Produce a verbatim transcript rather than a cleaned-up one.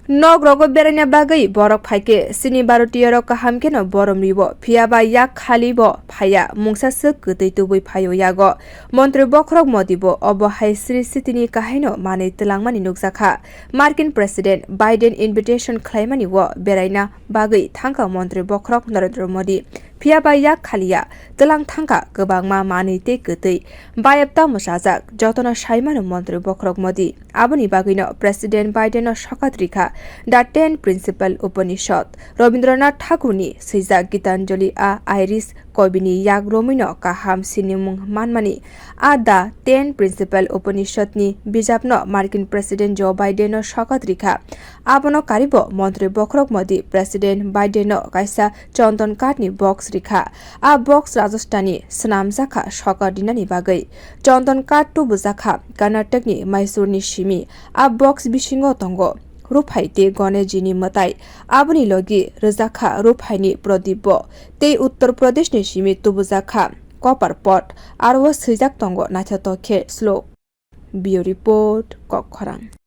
Nok rogo beraina bagwi borok phaikhe chini Bharatiyorok kaham kheno borom rio, phiyaba yak khali bo phaiya, mungsa swk kwtwi tubui phaio yago. Montri bokhorok Modi bo obo hai sri sitini kahaino manwi twlangmani nukjakha. Markin President Biden invitation khlaimani o beraina bagwi thangkha Montri bokhorok Narendra Modi. Phiyaba yak khaliya, twlang thangkha kwbangma manwi tei kwtwi. Bayap tamo sajak, jotono saimano Montri bokhorok Modi. Aboni bagwino President Biden no sokat rikha The Ten Principle Upanishad. Rabindranath Thakurni swijak Gitanjali a Irish kobini yak romwino kaham sinimung manmani. A The Ten Principle Upanishad ni bijapno Markin President Joe Biden no sokat rikha. Abono karibo Montri bokhorok Modi President Biden no kaisa chondon kath ni box rikha. A box Rajasthan ni swnamjakha sokat rinani bagwi. Chondon kath tubujakha Karnataka ni Mysore ni simi. A box bisingo tongo ruphai tei Ganesh ji ni mwtai. Aboni logi rwjakha ruphai ni prodip bo. Tei Uttar Pradesh ni simi tubujakha copper pot. Aro swijak tongo naithotok khe slok. Bureau Report, Kokkhorang.